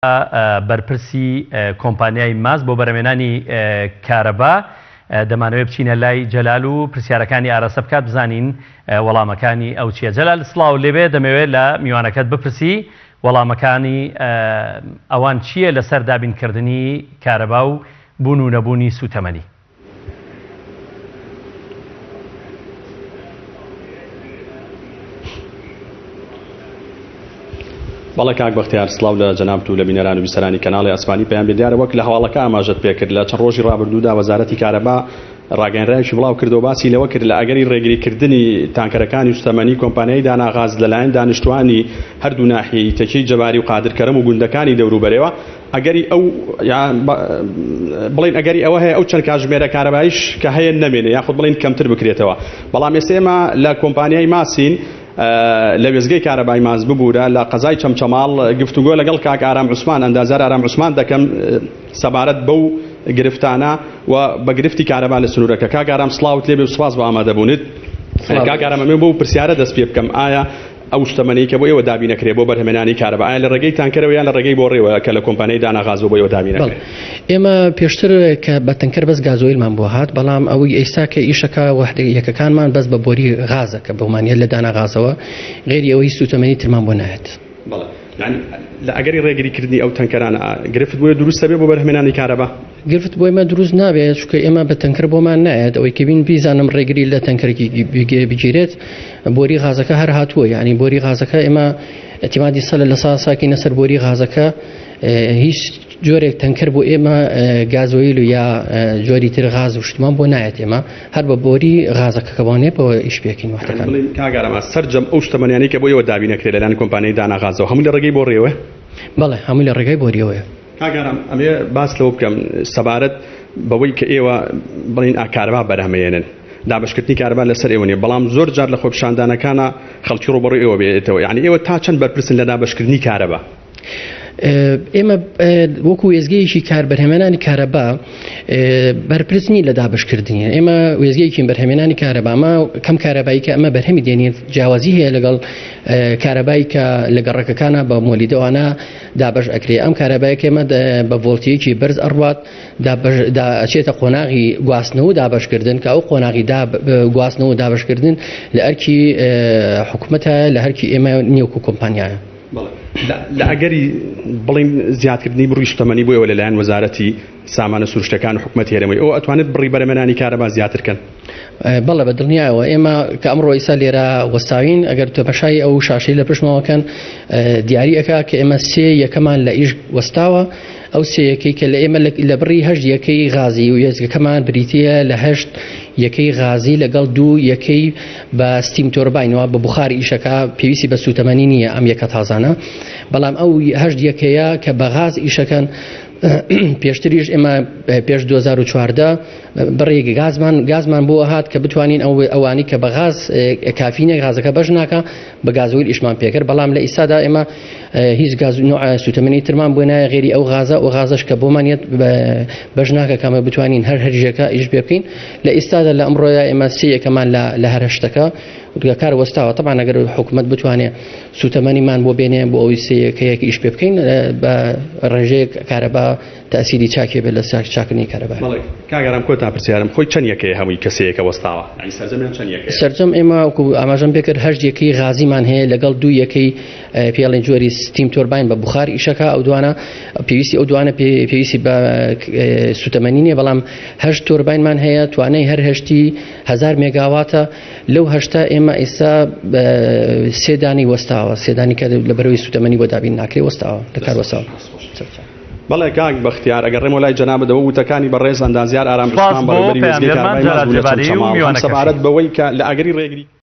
بەرپرسی کۆمپانیای ماس بۆ بەرەمێنانی کارەبا، دەمانەوێت بچینە لای جەلال و پرسیارەکانی ئاراستە بکات بزانین وەڵامەکانی ئەو چییە. جەلال سڵاو لێبێ، دەمەوێت لە میوانەکەت بپرسی وەڵامەکانی ئەوان چییە لەسەر دابینکردنی کارەبا و بوون و نەبوونی سووتەمەنی؟ بەڵێ کاک بەختیار سڵاو لە جەنابت و لە بینەران و بیسەرانی کەناڵی ئاسمانی پەیام بێ دیارە وەک لە هەواڵەکە ئاماژەت پێکرد لە چەند ڕۆژی ڕابردوودا وەزارەتی کارەبا ڕاگەیەنراوێکی بڵاو کردەوە باسی لەوە کرد لە ئەگەری ڕێگریکردنی تانکەرەکانی سوتەمەنی کۆمپانیای داناغاز لەلایەن دانیشتوانی هەردوو ناحیەی تەکیەی جەباری و قادر کەرەم و گوندەکانی دەوروبەرەوە ئەگەری ئەو بڵێین ئەگەری ئەوە هەیە ئەو چەند کاژمێرە کارەبایش کە هەیە نەمێنێ یاخود بڵێین کەمتر بکرێتەوە بەڵام ئێستا ئێمە لە کۆمپانیای ماسین لە وێزگەی کارەبای ماس ببوورە لە قەزای چەمچەماڵ گفتوگۆ لەگەڵ کاک ئارام عوسمان ئەندازیار ئارام عوسمان دەکەم سەبارەت بەو گرفتانە و بە گرفتی کارەبا لە سنوورەکە کاک ئارام سڵاوت لێبێ و سپاس بۆ ئامادەبوونت کاک ئارام ئەمێ بۆ پرسیارە دەست پێ بکەم ئایا ئەو شتەمەنیەی کە بۆ ئێوە دابین ئەکرێ بۆ بەرهەمێنانی کارەبا ئایا لە ڕێگەی تانکەرەوە یان لە ڕێگەی بۆڕیەوە کە لە کۆمپانیای دانا غازەوە بۆ ئێوە دابین ئەکرێ؟ ئێمە پێشتر کە بە تەنکەر بەس گازۆیلمان بۆ هات بەڵام ئەوەی ئێستا کە ئیشەکە وەحدە یەکەکانمان بەس بە بۆری غازە کە بۆمان یەت لە دانا غازەوە غێری ئەوە هیچ سووتەمەنی ترمان بۆ نایەت. بەڵێ یانی لە ئەگەری ڕێگری کردنی ئەو تەنکەرانە گرفت بۆیە دروست دەبێ بۆ بەرهەمێنانی کارەبا؟ گرفت بۆ ئێمە دروست نابێت چونکە ئێمە بە تەنکەر بۆمان نایەت ئەوەی کە بین بیزانم ڕێگری لە تەنکەرێکی بگیرێت بۆری غازەکە هەر هاتووە یعنی بۆری غازەکە ئێمە اعتمادی سەلە لە ساساکینە سەر بۆری غازەکە هیچ جۆرێک تەنکەر بۆ ئێمە گازۆیل و یا جۆری تر غاز و شتمان بۆ نایەت ئێمە هەر بە بۆری غازەکە کە بۆنێ بۆ ئیش پێکین وەختەکان کاک ئارام سەرجەم ئەو شتەمەنیانەی کە بۆ ئێوە دابینەکرێت لەلایەن کۆمپانیای دانا غازەوە هەموو لە ڕێگەی بۆڕیەوە؟ بەڵێ هەموو لە ڕێگای بۆریەوەیە. کاک ئارام ئەمەوێ باس لەوە بکەم سەبارەت بەوەی کە ئێوە بڵین ئا کارەبا بەرهەمەیەنن دابەشکردنی کارەبا لەسەر ئێوە نیە بەڵام زۆر جار لە خۆپیشاندانەکانا خەڵکی ڕووبەڕووی ئێوە بێتەوە یعنی ئێوە تا چەند بەرپرسن لە دابەشکردنی کارەبا؟ ئێمە وەکو وێزگەیەکی کار بەرهەمێنانی کارەبا بەرپرس نین لە دابشکردنی ئێمە وێزگەیەکی بەرهەمێنانی کارەبامە کەم کارەبایی کە ئەمە بەرهەمی دێنین جیاوازی هەیە لەگەڵ کارەبایی کە لە گەڕەکەکانە بە مۆلیدەوانە دابەش ئەکرێ ئەم کارەبایە کە ئێمە بە ڤۆڵتیەکی بەرز ئەڕوات ئەچێتە قۆناغی گواستنەوە و دابەشکردن کە ئەو قۆناغی گواستنەوە و دابەشکردن لە ئەرکی حکومەتە لە هەرکی ئێمە نیوەکو کۆمپانیایە. لە ئەگەری بڵین زیادکردنی بڕی شتەمەنی بۆ ئێوە لەلایەن وەزارەتی سامانە سروشتەکان و حکومەتی هەرێمەوە ئێوە ئەتوانێت بڕی بەرهەمهێنانی کارەبا زیاتر کەن؟ بەڵێ بە دڵنیایەوە ئێمە کە ئەمڕۆ ئیسا لێرە وەستاوین ئەگەر تەمەشای ئەو شاشەی لە پشتمەوەکەن دیاری ئەکا کە ئێمە سێ یەکەمان لە ئیش وەستاوە ئەو سێ یەکەی کە لە ئێمە لە بڕی هەشت یەکەی غازی و وێستگەکەمان بریتییە لە هەشت یەکەی غازی لەگەڵ دوو یەکەی بە steam turbine ەوە بە بخار ئیشەکە پێویستی بە سوتەمەنی نییە ئەم یەکە تازانە بەڵام ئەو هەشت یەکەیە کە بە غاز ئیشەکەن پێشتریش ئێمە پێش 2014 بڕێک گازمان گازمان بۆ هات کە بتوانین ئەو ئەوانی کە بە غاز کافینە غازەکە بەش ناکە بە گازۆیل ئیشمان پێکرد بەڵام لە ئیستادا ئێمە هیچ گاز نوع سوتەمەنی ترمان بۆ نایە غێری ئەو غازە و غازەش کە بۆمان یەت بەش ناکە کامە بتوانین هەر هەرژێکە ئیش پێ بکەین لە ئیستادا لە ئەمڕۆیا ئێمە سێ یەکەمان لە لە هەرشتەکە کار وەستاوە طبعا ئەگەر حکومت بتوانێت سوتەمەنیمان بۆ بێنێ بۆ ئەوی سێ یەکەیەک ئیش پێ بکەین بە ڕێژەیەک کارەبا تەئسیری چاکی هەبێت لە چاکردنی کارەبا. بەڵێ کاک ئارام کۆتا پرسیارم خۆی چەند یەکەیە هەمووی کە سێ یەکە وەستاوە یانی سەرجەمیان چەند یەکەیە؟ سەرجەم ئێمە وەکو ئاماژەم پێ کرد هەشت یەکەی غازیمان هەیە لەگەڵ دوو یەکەی پێڵێن جۆری steam turbine بە بوخار ئیشەکە ئەو دوانە پێویستی ئەو دوانە پێویستی بە سوتەمەنی نییە بەڵام هەشت تۆرباینمان هەیە توانای هەر هەشتی هزار مێگاواتە لەو هەشتا ئێمە ئێستا سێدانی وەستاوە سێدانی کە لە بەرەوەی سوتەمەنی بۆ دابین ناکرێ وەستاوە لە کار وەستاوە. بەڵێ کاک بەختیار ئەگەڕێمەوە لای جەنابت ئەوە وتەکانی بەڕێز ئەندازیار ئارام سوپاس عوسمان بۆ بەڕێوەبەری وێستگەی پەیامنێرمان کارەبای ماس جەلال بوو لە جەباری و چەمچەماڵ هەم میوانەکەشی. سەبارەت بەوەی کە لە ئەگەری ڕێگری.